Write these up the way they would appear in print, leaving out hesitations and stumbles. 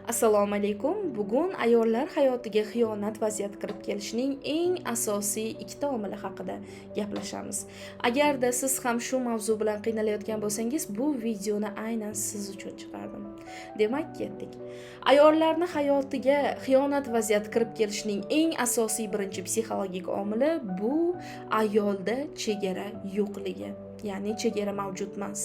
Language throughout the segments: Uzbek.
Assalomu alaykum. Bugun ayollar hayotiga xiyonat vaziyati kirib kelishining eng asosiy ikkita omili haqida gaplashamiz. Agarda siz ham shu mavzu bilan qiynalayotgan bo'lsangiz, bu videoni aynan siz uchun chiqardim. Demak, ketdik. Ayollarni hayotiga xiyonat vaziyati kirib kelishining eng asosiy birinchi psixologik omili bu ayolda chegara yo'qligi. Ya'ni chegara mavjud emas.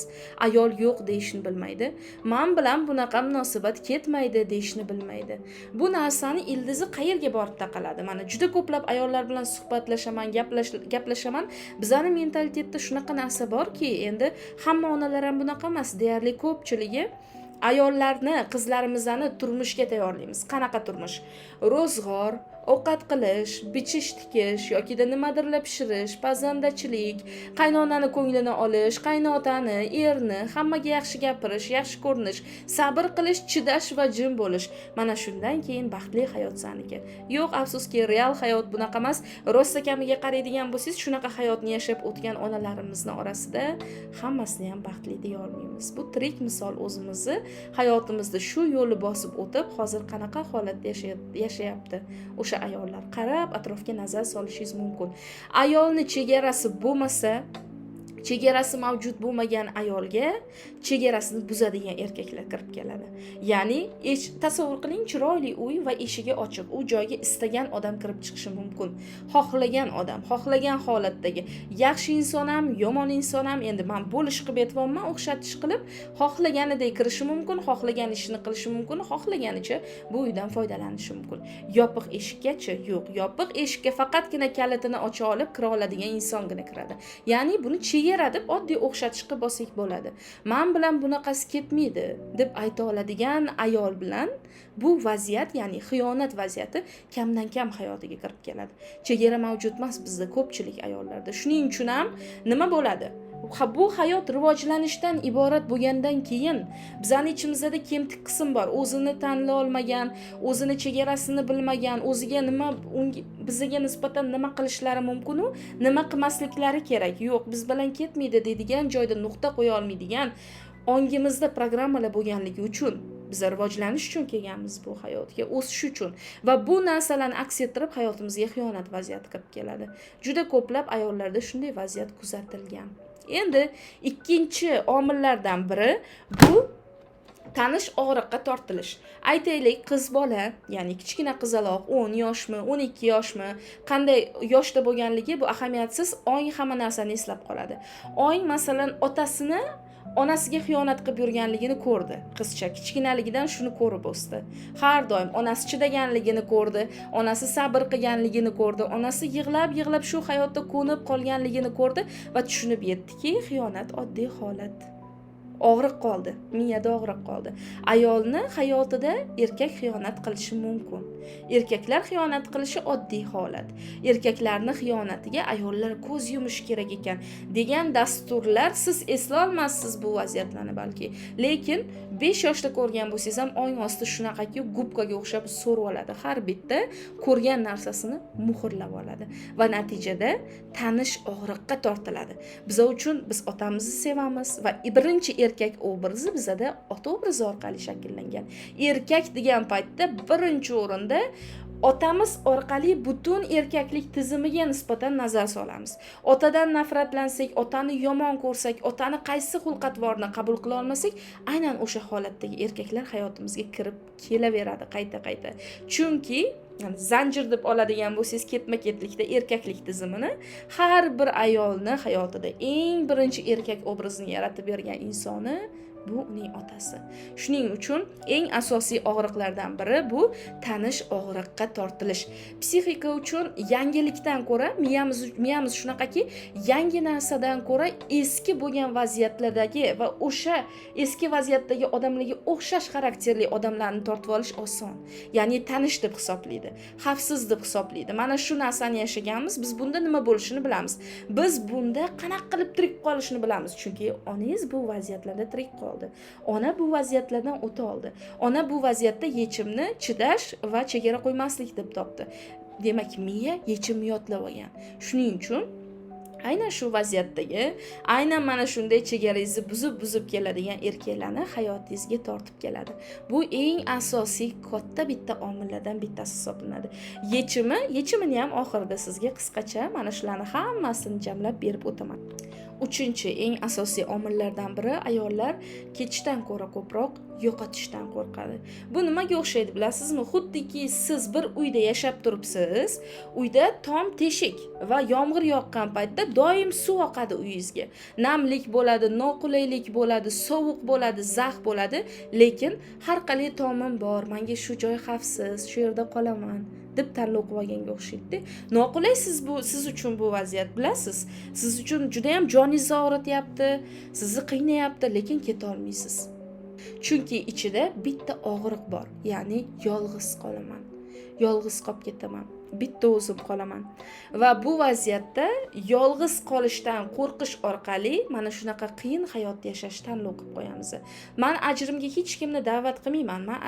Ayol yo'q deyishni bilmaydi. Man bilan bunaqa munosabat ketmaydi deyishni bilmaydi. Bu narsani ildizi qayerga borib taqaladi? Mana juda ko'plab ayollar bilan suhbatlashaman, gaplashaman. Bizani mentalitetda shunaqa narsa borki, endi hamma onalar ham bunaqa emas, deyarli ko'pchiligi ayollarni, qizlarimizni turmushga tayyorlaymiz. Qanaqa turmush? Ro'zg'or, ovqat qilish, bichish, tikish yokida nimadirlar pishirish, pazandachilik, qaynonani ko'nglini olish, qaynotani, erni, hammaga yaxshi gapirish, yaxshi ko'rinish, sabr qilish, chidash va jim bo'lish. Mana shundan keyin baxtli hayot saniki. Yo'q, afsuski, real hayot bunaqa emas. Rosa kamiga qaraydigan bo'lsangiz, shunaqa hayotni yashab o'tgan onalarimizni orasida hammasini ham baxtli deya olmaymiz. Bu tirik misol, o'zimizni hayotimizda shu yo'lni bosib o'tib, hozir qanaqa holatda yashayapti o'sha ayollar. Qarab atrofga nazar solishingiz mumkin. Ayolni chegarasi bo'lmasa, chegarasi mavjud bo'lmagan ayolga chegarasini buzadigan erkaklar kirib keladi. Ya'ni tasavvur qiling, chiroyli uy va eshigi ochiq. U joyga istagan odam kirib chiqishi mumkin. Xohlagan odam, xohlagan holatdagi yaxshi inson ham, yomon inson ham, endi men bo'lish qilib aytyapman, o'xshatish qilib, xohlaganidek kirishi mumkin, xohlagan ishini qilishi mumkin, xohlaganicha bu uydan foydalanishi mumkin. Yopiq eshikkachi? Yo'q, yopiq eshikka faqatgina kalitini ocha olib kira oladigan insongina kiradi. Ya'ni buni chegara deb oddiy o'xshatish qilib olsak bo'ladi. Men bilan bunaqasi ketmaydi deb ayta oladigan ayol bilan bu vaziyat, ya'ni xiyonat vaziyati kamdan kam hayotiga kirib keladi. Chegara mavjud emas bizda ko'pchilik ayollarda. Shuning uchun ham nima bo'ladi? Bu hayot rivojlanishdan iborat bo'lgandan keyin bizani ichimizda kemtik qism bor. O'zini tanlay olmagan, o'zini chegarasini bilmagan, o'ziga nima, unga, bizga nisbatan nima qilishlari mumkin u, nima qilmasliklari kerak. Yo'q, biz bilan ketmaydi deydigan joyda nuqta qo'ya olmaydigan ongimizda programmalar bo'lganligi uchun biz rivojlanish uchun kelganmiz bu hayotga, o'sish uchun, va bu narsalarni aks ettirib hayotimizga xiyonat vaziyati kirib keladi. Juda ko'plab ayollarda shunday vaziyat kuzatilgan. Endi ikkinchi omillardan biri bu tanish og'riqqa tortilish. Aytaylik, qiz bola, ya'ni kichkina qizaloq 10 yoshmi, 12 yoshmi, qanday yoshda bo'lganligi bu ahamiyatsiz, ong hamma narsani eslab qoladi. Ong, masalan, otasini onasiga xiyonat qilib yurganligini ko'rdi. Qizcha kichkinaligidan shuni ko'rib o'sdi. Har doim onasi chidaganligini ko'rdi, onasi sabr qilganligini ko'rdi, onasi yig'lab-yig'lab shu hayotda ko'nib qolganligini ko'rdi va tushunib yetdiki, xiyonat oddiy holat. Og'riq qoldi, miyada og'riq qoldi. Ayolni hayotida erkak xiyonat qilishi mumkin. Erkaklar xiyonat qilishi oddiy holat. Erkaklarni xiyonatiga ayollar ko'z yumishi kerak ekan degan dasturlar, siz eslolmassiz bu vaziyatlarni balki. Lekin 5 yoshda ko'rgan bo'lsangiz ham ong osti shunaqaki gubkaga o'xshab so'rib oladi. Har bitta ko'rgan narsasini muhrlab oladi va natijada tanish og'riqqa tortiladi. Biz uchun biz otamizni sevamiz va birinchi erkak obrazi bizada ota obrazi orqali shakllangan. Erkak degan paytda birinchi o'rinda otamiz orqali butun erkaklik tizimiga nisbatan nazar solamiz. Otadan nafratlansak, otani yomon ko'rsak, otani qaysi xulq-atvorni qabul qila olmasak, aynan o'sha holatdagi erkaklar hayotimizga kirib kelaveradi qayta-qayta. Chunki zanjir deb oladigan bo'lsangiz, ketma-ketlikda erkaklik tizimini har bir ayolni hayotida eng birinchi erkak obrazini yaratib bergan insoni bu uning otasi. Shuning uchun eng asosiy og'riqlardan biri bu tanish og'riqqa tortilish. Psixika uchun yangilikdan ko'ra miyamiz shunaqaki, yangi narsadan ko'ra eski bo'lgan vaziyatlardagi va o'sha eski vaziyatdagi odamlarga o'xshash xarakterli odamlarni tortib olish oson. Ya'ni tanish deb hisoblaydi, xavfsiz deb hisoblaydi. Mana shu narsani yashaganmiz, biz bunda nima bo'lishini bilamiz. Biz bunda qanaqa qilib tirik qolishini bilamiz, chunki onangiz bu vaziyatlarda tirik qoldi. Ona bu vaziyatlardan o'ta oldi. Ona bu vaziyatda yechimni chidash va chegara qo'ymaslik deb topdi. Demak, miya yechimni yodlab olgan. Shuning uchun Aynan shu vaziyatdagi, aynan mana shunday chegarangizni buzib buzib keladigan erkaklarni hayotingizga tortib keladi. Bu eng asosiy katta bitta omillardan bittasi hisoblanadi. Yechimini ham oxirida sizga qisqacha mana shularni hammasini jamlab berib o'taman. Uchinchi eng asosiy omillardan biri, ayollar ketishdan ko'ra ko'proq yo'qotishdan qo'rqadi. Bu nimaga o'xshaydi bilasizmi? Xuddiki siz bir uyda yashab turibsiz, uyda tom teshik va yomg'ir yoqqan paytda doim suv oqadi uyingizga. Namlik bo'ladi, noqulaylik bo'ladi, sovuq bo'ladi, zax bo'ladi, lekin har qalay tomim bor, menga shu joy xavfsiz, shu yerda qolaman deb tanlov qilib olganga o'xshaydi. Noqulay siz bu siz uchun bu vaziyat, bilasiz. Siz uchun juda ham joningizni og'rityapti, sizni qiynayapti, lekin keta olmaysiz. Chunki ichida bitta og'riq bor, ya'ni yolg'iz qolaman. Yolg'iz qolib ketaman. Bitta o'zim qolaman. Va bu vaziyatda yolg'iz qolishdan qo'rqish orqali mana shunaqa qiyin hayotda yashash tanlov qilib qo'yamiz. Man ajrimga hech kimni da'vat qilmayman. Man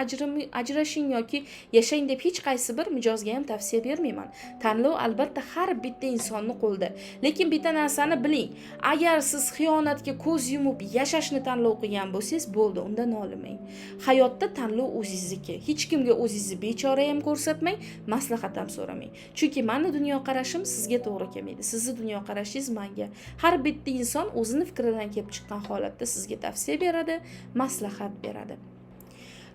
ajrashing yoki yashang deb hech qaysi bir mijozga ham tavsiya bermayman. Tanlov albatta har bitta insonni qo'lida. Lekin bitta narsani biling, agar siz xiyonatga ko'z yumib yashashni tanlov qilgan bo'lsangiz, bo'ldi, unda nolimang. Hayotda tanlov o'zingizniki. Hech kimga o'zingizni bechora ham ko'rsatmang, maslahat ham so'ramang. Chunki meni dunyoqarashim sizga to'g'ri kelmaydi. Sizni dunyoqarashingiz menga. Har bitta inson o'zini fikridan kelib chiqqan holatda sizga tavsiya beradi, maslahat beradi.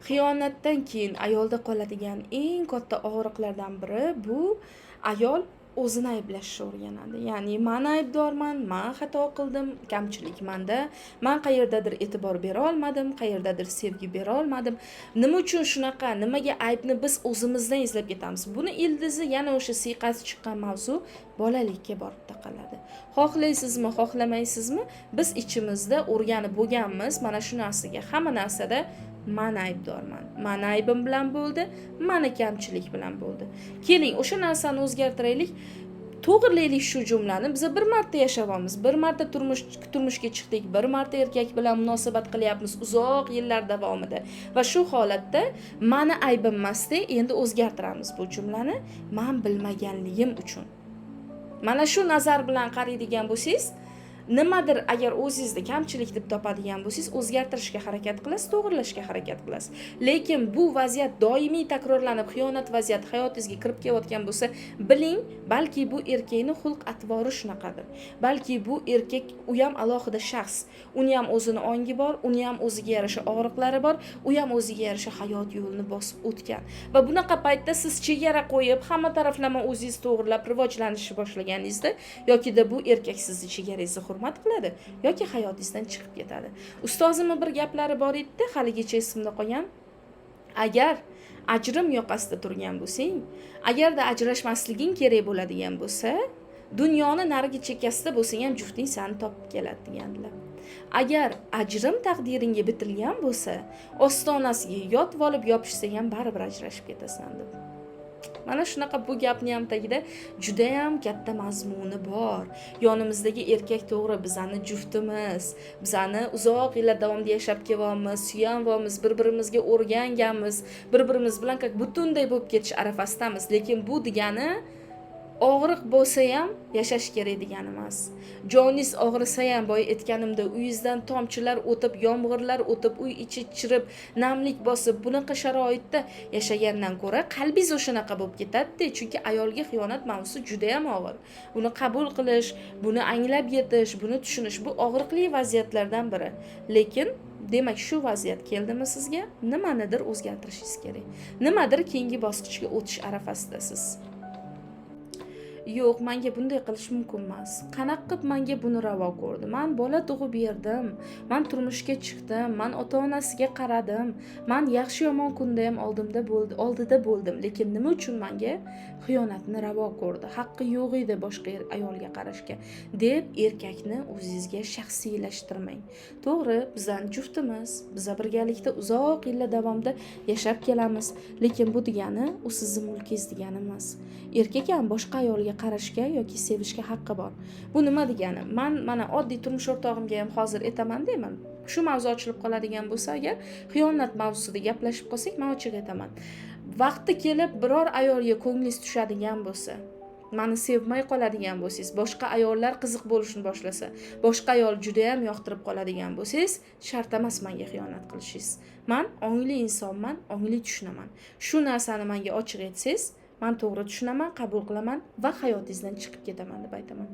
Xiyonatdan keyin ayolda qoladigan eng katta og'riqlardan biri bu ayol o'zini ayblashni o'rganadi. Ya'ni men aybdorman, men xato qildim, kamchilik menda, men qayerdadir e'tibor bera olmadim, qayerdadir sevgi bera olmadim. Nima uchun shunaqa, nimaga aybni biz o'zimizdan izlab ketamiz? Buni ildizi yana o'sha siyqasi chiqqan mavzu bolalikka borib taqaladi. Xohlaysizmi, xohlamaysizmi, biz ichimizda o'rganib bo'lganmiz mana shu narsaga, hamma narsada man aybdorman, man aybim bilan bo'ldi, mani kamchilik bilan bo'ldi. Keling, o'sha narsani o'zgartiraylik, to'g'rilaylik shu jumlani. Biz bir marta yashayapmiz, bir marta turmushga chiqdik, bir marta erkak bilan munosabat qilyapmiz uzoq yillar davomida. Va shu holatda mani aybim emasda, endi o'zgartiramiz bu jumlani, man bilmaganligim uchun. Mana shu nazar bilan qaraydigan bo'lsangiz, nimadir agar o'zingizda kamchilik deb topadigan bo'lsangiz, o'zgartirishga harakat qilasiz, to'g'rilashga harakat qilasiz. Lekin bu vaziyat doimiy takrorlanib, xiyonat vaziyati hayotingizga kirib kelayotgan bo'lsa, biling, balki bu erkakning xulq-atvori shunaqadir. Balki bu erkak, u ham alohida shaxs. Uni ham o'zini ongi bor, uni ham o'ziga yarasha og'riqlari bor, u ham o'ziga yarasha hayot yo'lini bosib o'tgan. Va bunaqa paytda siz chegara qo'yib, hamma taraflama o'zingiz to'g'rilab rivojlanishni boshlaganingizda, yokida bu erkak sizni chegarangizni hurmat qiladi yoki hayotingizdan chiqib ketadi. Ustozimning bir gaplari bor edi, haligacha esimda qolgan. Agar ajrim yoqasida turgan bo'lsang, agarda ajrashmasliging kerak bo'ladigan bo'lsa, dunyoni narigi chekkasida bo'lsang ham jufting seni topib keladi degandilar. Agar ajrim taqdiringga bitilgan bo'lsa, ostonasiga yotib olib yopishsang ham baribir ajrashib ketasan deb. Mana shunaqa bu gapni ham tagida juda ham katta mazmuni bor. Yonimizdagi erkak to'g'ri bizani juftimiz, bizani uzoq yillar davomida yashab kelyapmiz, suyanyapmiz, bir-birimizga o'rganganmiz, bir-birimiz bilan как butunday bo'lib ketish arafasidamiz. Lekin bu degani og'riq bo'lsa ham yashash kerak degani emas. Joningiz og'risa ham, boya aytganimda, uyingizdan tomchilar o'tib, yomg'irlar o'tib, uy ichi chirib, namlik bosib, bunaqa sharoitda yashagandan ko'ra qalbingiz o'shanaqa bo'lib ketadi-da, chunki ayolga xiyonat mavzusi juda ham og'ir. Buni qabul qilish, buni anglab yetish, buni tushunish bu og'riqli vaziyatlardan biri. Lekin demak shu vaziyat keldimi sizga, nimanidir o'zgartirishingiz kerak. Nimadir keyingi bosqichga o'tish arafasidasiz. Yo'q, menga bunday qilish mumkin emas. Qanaqa qilib menga buni ravo ko'rdi? Men bola tug'ib berdim, men turmushga chiqdim, men ota-onasiga qaradim, men yaxshi yomon kunda ham oldimda bo'ldi, oldida bo'ldim, lekin nima uchun menga xiyonatni ravo ko'rdi? Haqqi yo'q edi boshqa ayolga qarashga deb erkakni o'zingizga shaxsiylashtirmang. To'g'ri, bizning juftimiz, biz birgalikda uzoq yillar davomida yashab kelamiz, lekin bu degani u sizni mulkingiz degani emas. Erkak ham boshqa ayolga qarashga yoki sevishga haqqi bor. Bu nima degani? Men mana oddiy turmush o'rtog'imga ham hozir aytaman deyman. Shu mavzu ochilib qoladigan bo'lsa, agar xiyonat mavzusida gaplashib qolsak, men ochiq aytaman. Vaqti kelib biror ayolga ko'nglingiz tushadigan bo'lsa, Mani sevmay qoladigan bo'lsangiz, boshqa ayollar qiziq bo'lishni boshlasa, boshqa ayol judayam yoqtirib qoladigan bo'lsangiz, shart emas menga xiyonat qilishingiz. Man ongli insonman, ongli tushunaman. Shu narsani menga ochiq aytsangiz, man to'g'ri tushunaman, qabul qilaman va hayotingizdan chiqib ketaman deb aytaman.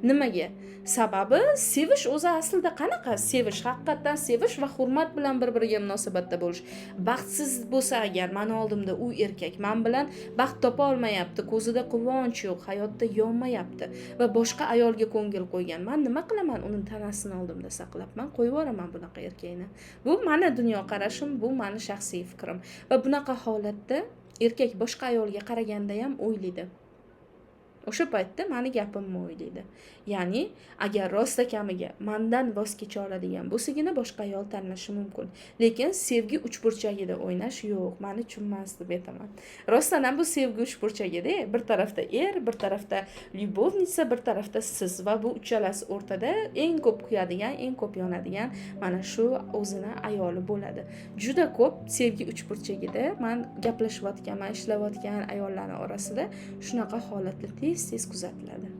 Nimaga? Sababi sevish o'zi aslida qanaqa? Sevish, haqiqatdan sevish va hurmat bilan bir-biriga munosabatda bo'lish. Baxtsiz bo'lsa agar mani oldimda u erkak man bilan baxt topa olmayapti, ko'zida quvonch yo'q, hayotda yonmayapti va boshqa ayolga ko'ngil qo'ygan. Man nima qilaman uni tanasini oldimda saqlab? Man qo'yib yuboraman bunaqa erkakni. Bu mani dunyoqarashim, bu mani shaxsiy fikrim. Va bunaqa holatda erkak boshqa ayolga qaraganda ham o'ylaydi. O'sha paytda mani gapimni o'ylaydi. Ya'ni agar rostakamiga mandan voz kecha oladigan bo'lsagina boshqa ayol tanlashi mumkin. Lekin sevgi uchburchagida o'ynash yo'q, mani tushunmas deb aytaman. Rostdan ham bu sevgi uchburchagida bir tarafda er, bir tarafda любовница, bir tarafda siz va bu uchalasi o'rtada eng ko'p kuyadigan, eng ko'p yonadigan mana shu o'zini ayoli bo'ladi. Juda ko'p sevgi uchburchagida man gaplashayotgan, man ishlayotgan ayollarning orasida shunaqa holatlar tez-tez kuzatiladi.